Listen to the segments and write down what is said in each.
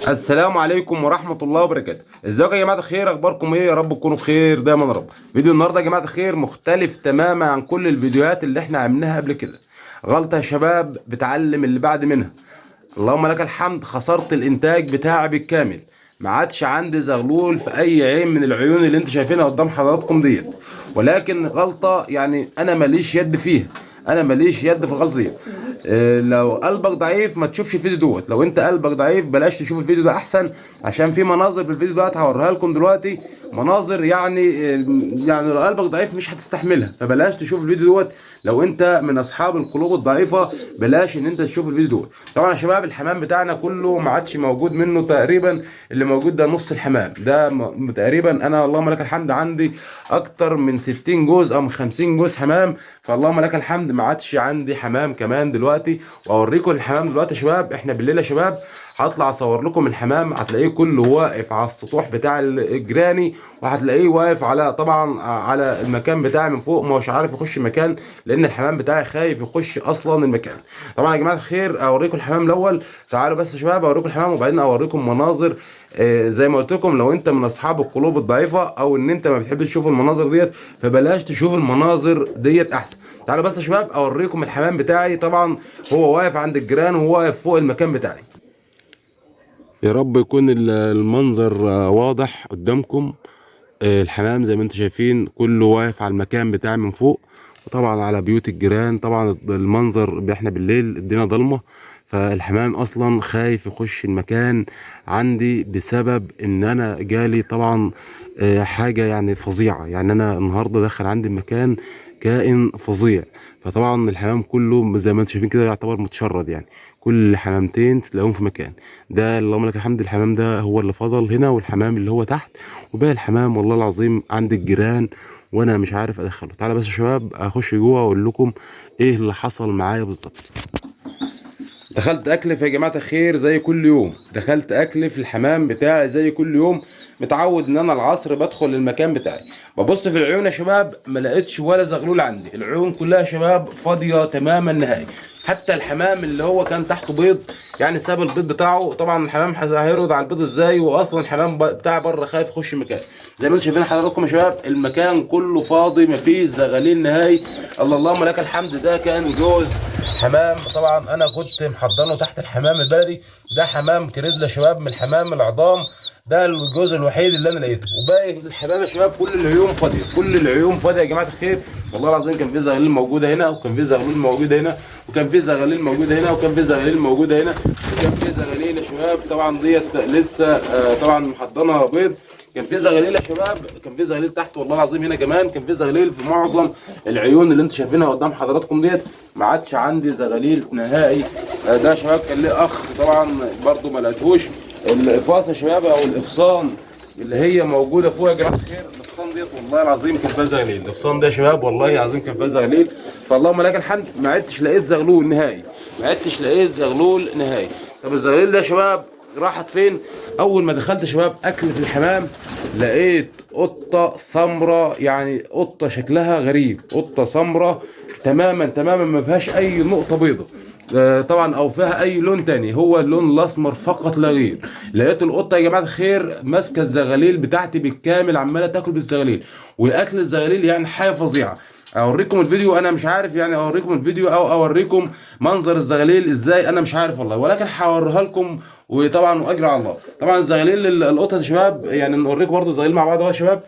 السلام عليكم ورحمة الله وبركاته. ازيكم يا جماعة الخير؟ اخباركم ايه؟ يا رب تكونوا بخير دايما يا رب. فيديو النهارده يا جماعة الخير مختلف تماما عن كل الفيديوهات اللي احنا عملناها قبل كده. غلطة يا شباب بتعلم اللي بعد منها. اللهم لك الحمد، خسرت الانتاج بتاعي بالكامل، ما عادش عندي زغلول في اي عين من العيون اللي انتوا شايفينها قدام حضراتكم ديت. ولكن غلطة يعني انا ماليش يد فيها، انا ماليش يد في الغلطة ديت. لو قلبك ضعيف ما تشوفش الفيديو دوت. لو انت قلبك ضعيف بلاش تشوف الفيديو ده احسن، عشان في مناظر في الفيديو دوت هوريها لكم دلوقتي، مناظر يعني لو قلبك ضعيف مش هتستحملها، فبلاش تشوف الفيديو دوت. لو انت من اصحاب القلوب الضعيفة بلاش ان انت تشوف الفيديو دوت. طبعا يا شباب الحمام بتاعنا كله ما عادش موجود منه تقريبا، اللي موجود ده نص الحمام ده تقريبا. انا اللهم لك الحمد عندي اكتر من 60 جوز او من 50 جوز حمام، فاللهم لك الحمد ما عادش عندي حمام كمان دلوقتي. واوريكم الحمام دلوقتي يا شباب. احنا بالليل يا شباب هطلع اصور لكم الحمام، هتلاقيه كله واقف على السطوح بتاع الجيراني، وهتلاقيه واقف على طبعا على المكان بتاعي من فوق، ما هوش عارف يخش مكان لان الحمام بتاعي خايف يخش اصلا المكان. طبعا يا جماعة الخير اوريكم الحمام الاول، تعالوا بس يا شباب اوريكم الحمام وبعدين اوريكم مناظر. زي ما قلت لكم لو انت من اصحاب القلوب الضعيفة او ان انت ما بتحبش تشوف المناظر ديت فبلاش تشوف المناظر ديت احسن. تعالوا بس يا شباب اوريكم الحمام بتاعي. طبعا هو واقف عند الجيران وهو واقف فوق المكان بتاعي. يا رب يكون المنظر واضح قدامكم. الحمام زي ما انتم شايفين كله واقف على المكان بتاعي من فوق، وطبعا على بيوت الجيران. طبعا المنظر احنا بالليل الدنيا ضلمة، فالحمام اصلا خايف يخش المكان عندي بسبب ان انا جالي طبعا حاجة يعني فظيعة. يعني انا النهارده دخل عندي المكان كائن فظيع، فطبعا الحمام كله زي ما انتم شايفين كده يعتبر متشرد، يعني كل حمامتين تلاقيهم في مكان. ده اللهم لك الحمد الحمام ده هو اللي فضل هنا، والحمام اللي هو تحت، وباقي الحمام والله العظيم عند الجيران وانا مش عارف ادخله. تعالى بس يا شباب اخش جوه واقول لكم ايه اللي حصل معايا بالظبط. دخلت اكل يا جماعة الخير زي كل يوم، دخلت اكل في الحمام بتاعي زي كل يوم، متعود ان انا العصر بدخل المكان بتاعي. ببص في العيون يا شباب ما لقيتش ولا زغلول عندي، العيون كلها يا شباب فاضية تماما نهائي. حتى الحمام اللي هو كان تحته بيض يعني ساب البيض بتاعه. طبعا الحمام هيرد على البيض ازاي، واصلا الحمام بتاع بره خايف يخش مكان. زي ما انتم شايفين حضراتكم يا شباب المكان كله فاضي مفيش زغاليل نهائي. اللهم لك الحمد. ده كان جوز حمام، طبعا انا كنت محضنه تحت الحمام البلدي. ده حمام كريزل يا شباب من الحمام العظام، ده الجزء الوحيد اللي انا لقيته. وباقي الحمام يا شباب كل العيون فاضية، كل العيون فاضية يا جماعة الخير. والله العظيم كان في زغاليل موجودة هنا، وكان في زغلول موجود هنا، وكان في زغاليل موجودة هنا، وكان في زغاليل موجودة هنا، وكان في زغاليل يا شباب طبعا ديت لسه طبعا محضنه بيض. كان في زغاليل يا شباب، كان في زغاليل تحت والله العظيم. هنا كمان كان في زغاليل في معظم العيون اللي انتم شايفينها قدام حضراتكم ديت. ما عادش عندي زغاليل نهائي. ده يا شباب كان ليه اخ طبعا برضو ما لقيتهوش. الافاص يا شباب او الافصان اللي هي موجودة فوق يا جماعة الخير، الافصان ديت والله العظيم كان فيها زغاليل. الافصان ده يا شباب والله العظيم كان فيها زغاليل. فاللهم لك الحمد ما عدتش لقيت زغلول نهائي، ما عدتش لقيت زغلول نهائي. طب الزغاليل ده يا شباب راحت فين؟ اول ما دخلت يا شباب اكل في الحمام لقيت قطة سمراء، يعني قطة شكلها غريب، قطة سمراء تماما تماما ما فيهاش اي نقطة بيضاء طبعا او فيها اي لون تاني، هو اللون الاسمر فقط لا غير. لقيت القطة يا جماعة الخير ماسكه الزغاليل بتاعتي بالكامل، عماله تاكل بالزغاليل، والاكل الزغاليل يعني حاجة فظيعة. اوريكم الفيديو، انا مش عارف يعني اوريكم الفيديو او اوريكم منظر الزغاليل ازاي، انا مش عارف والله، ولكن هوريها لكم وطبعا واجر على الله. طبعا الزغاليل القطة يا شباب، يعني نوريكم برضو الزغاليل مع بعض اهو يا شباب.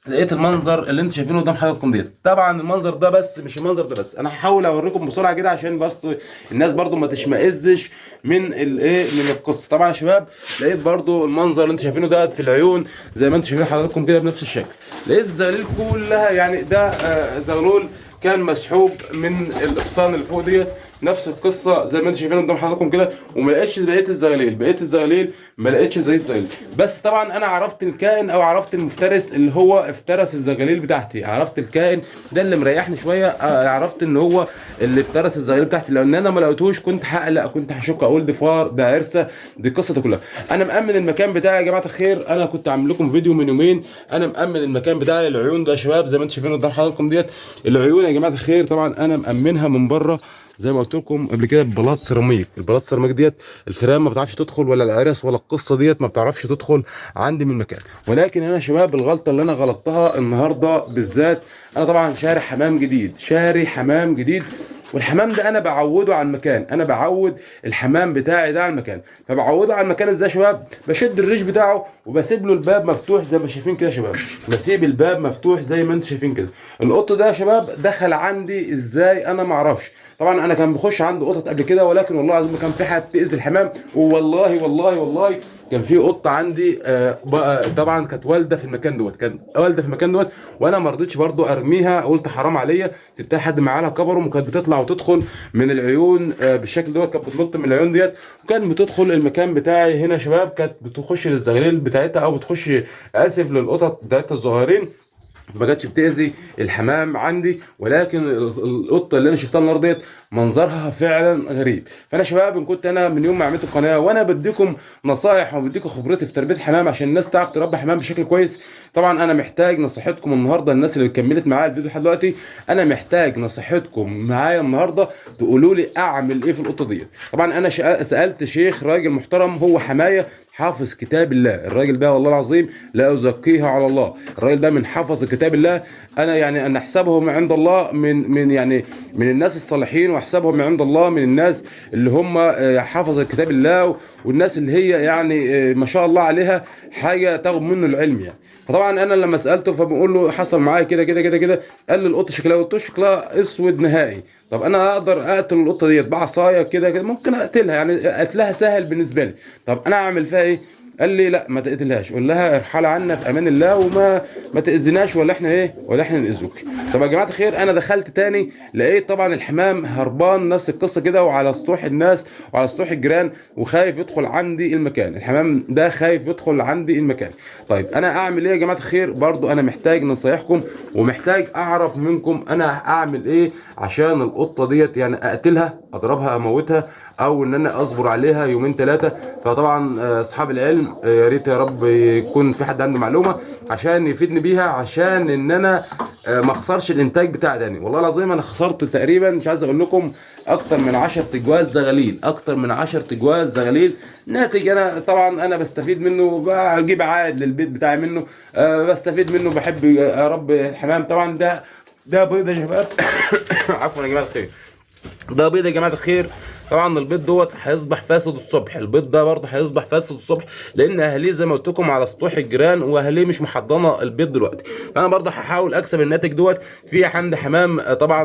لقيت المنظر اللي انتم شايفينه قدام حضراتكم ديت. طبعا المنظر ده بس مش المنظر ده بس، انا هحاول اوريكم بسرعة كده عشان بس الناس برضو ما تشمئزش من الايه من القصة. طبعا يا شباب لقيت برضو المنظر اللي انتم شايفينه ده في العيون زي ما انتم شايفين حضراتكم كده بنفس الشكل. لقيت الزغاليل كلها يعني ده زغلول كان مسحوب من الافصان اللي فوق ديت، نفس القصة زي ما انتم شايفين قدام حضراتكم كده. وما لقيتش بقية الزغاليل، بقية الزغاليل ما لقيتش زي الزغاليل. بس طبعا انا عرفت الكائن او عرفت المفترس اللي هو افترس الزغاليل بتاعتي، عرفت الكائن ده اللي مريحني شوية. عرفت ان هو اللي افترس الزغاليل بتاعتي، لان انا ما لقيتهوش كنت هقلق، كنت هشك اقول دي فار، ده عرسه، دي القصة دي كلها. انا مأمن المكان بتاعي يا جماعة الخير، انا كنت عامل لكم فيديو من يومين، انا مأمن المكان بتاعي. العيون ده يا شباب زي ما انتم شايفين قدام حضراتكم ديت، العيون يا جماعة الخير طبعا انا مأمنها من بره. زي ما قلت لكم قبل كده بلاط سيراميك. البلاط سيراميك ديت الفئران ما بتعرفش تدخل، ولا العرس ولا القصة ديت ما بتعرفش تدخل عندي من المكان. ولكن انا يا شباب الغلطة اللي انا غلطتها النهارده بالذات، انا طبعا شاري حمام جديد، شاري حمام جديد، والحمام ده انا بعوده على المكان، انا بعود الحمام بتاعي ده على المكان. فبعوده على المكان ازاي يا شباب؟ بشد الريش بتاعه وبسيب له الباب مفتوح زي ما شايفين كده يا شباب، بسيب الباب مفتوح زي ما انتم شايفين كده. القط ده يا شباب دخل عندي ازاي انا ما اعرفش. طبعا انا كان بخش عند قطط قبل كده، ولكن والله العظيم كان في حاجة بتاذي الحمام، والله والله والله كان في قطة عندي طبعا كانت والده في المكان دوت، كانت والده في المكان دوت، وانا ما رضيتش برضو ارميها، قلت حرام عليا، سبتها لحد ما عيالها كبروا، وكانت بتطلع وتدخل من العيون بالشكل دوت، كانت بتنط من العيون ديت، وكانت بتدخل المكان بتاعي هنا يا شباب، كانت بتخش للزغاليل بتاعتها، او بتخش اسف للقطط بتاعتها الصغيرين، ما كانتش بتأذي الحمام عندي. ولكن القطة اللي انا شفتها النهارده ديت منظرها فعلا غريب. فانا يا شباب ان كنت انا من يوم ما عملت القناة وانا بديكم نصايح وبديكم خبرتي في تربيه الحمام عشان الناس تعرف تربي حمام بشكل كويس. طبعا انا محتاج نصيحتكم النهارده، الناس اللي كملت معايا الفيديو لحد دلوقتي، انا محتاج نصيحتكم معايا النهارده، تقولوا لي اعمل ايه في القطة ديت. طبعا انا سالت شيخ راجل محترم، هو حماية حافظ كتاب الله، الراجل ده والله العظيم لا ازكيها على الله، الراجل ده من حفظ كتاب الله. انا يعني انا احسبهم عند الله من يعني من الناس الصالحين، واحسبهم عند الله من الناس اللي هم حفظ كتاب الله، والناس اللي هي يعني ما شاء الله عليها حاجة تاخد منه العلم يعني. فطبعا انا لما سالته فبقول له حصل معايا كده كده كده كده، قال لي القطة شكلها، قلت له شكلها اسود نهائي. طب انا اقدر اقتل القطة ديت بعصاية كده كده؟ ممكن اقتلها يعني، قتلها سهل بالنسبة لي. طب انا اعمل فيها ايه؟ قال لي لا ما تقتلهاش، قول لها ارحلي عنا في امان الله وما ما تاذيناش، ولا احنا ايه ولا احنا ناذوك. طب يا جماعة الخير انا دخلت تاني لقيت طبعا الحمام هربان نفس القصة كده، وعلى سطوح الناس وعلى سطوح الجيران، وخايف يدخل عندي المكان، الحمام ده خايف يدخل عندي المكان. طيب انا اعمل ايه يا جماعة الخير؟ برضو انا محتاج نصايحكم ومحتاج اعرف منكم انا اعمل ايه عشان القطة ديت، يعني اقتلها، اضربها، اموتها، او ان انا اصبر عليها يومين ثلاثة. فطبعا اصحاب العلم يا ريت يا رب يكون في حد عنده معلومة عشان يفيدني بيها، عشان ان انا ما اخسرش الانتاج بتاعي تاني. والله العظيم انا خسرت تقريبا مش عايز اقول لكم اكتر من 10 اجواز زغاليل، اكتر من 10 اجواز زغاليل ناتج. انا طبعا انا بستفيد منه، بجيب عائد للبيت بتاعي منه، بستفيد منه، بحب اربي الحمام. طبعا ده بيض يا شباب عفوا يا جماعة الخير، ده بيض يا جماعة الخير. طبعا البيض دوت هيصبح فاسد الصبح، البيض ده برضه هيصبح فاسد الصبح، لان اهاليه زي ما قلت لكم على سطوح الجيران، واهاليه مش محضنه البيض دلوقتي. فانا برضه هحاول اكسب الناتج دوت. في عندي حمام طبعا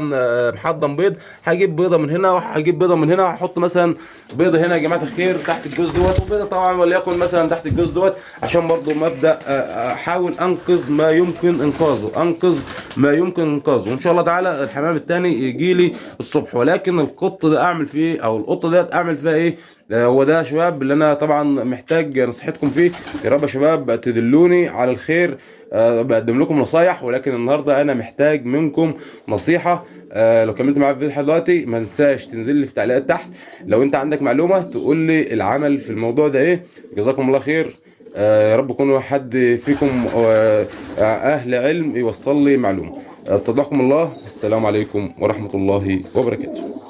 محضن بيض، هجيب بيضة من هنا وهجيب بيضة من هنا، وهحط مثلا بيضة هنا يا جماعة الخير تحت الجوز دوت، وبيضه طبعا وليكن مثلا تحت الجوز دوت، عشان برضه مبدا احاول انقذ ما يمكن انقاذه، انقذ ما يمكن انقاذه. وان شاء الله تعالى الحمام الثاني يجي لي الصبح. ولكن القط ده اعمل فيه ايه، او القطة ديت اعمل فيها ايه؟ هو ده يا شباب اللي انا طبعا محتاج نصيحتكم فيه. يا رب يا شباب تدلوني على الخير، بقدم لكم نصايح، ولكن النهارده انا محتاج منكم نصيحة. لو كملت معايا في الفيديو لحد دلوقتي ما انساش تنزل لي في تعليقات تحت لو انت عندك معلومة تقول لي العمل في الموضوع ده ايه. جزاكم الله خير، يا رب يكون حد فيكم اهل علم يوصل لي معلومة. استودعكم الله، السلام عليكم ورحمة الله وبركاته.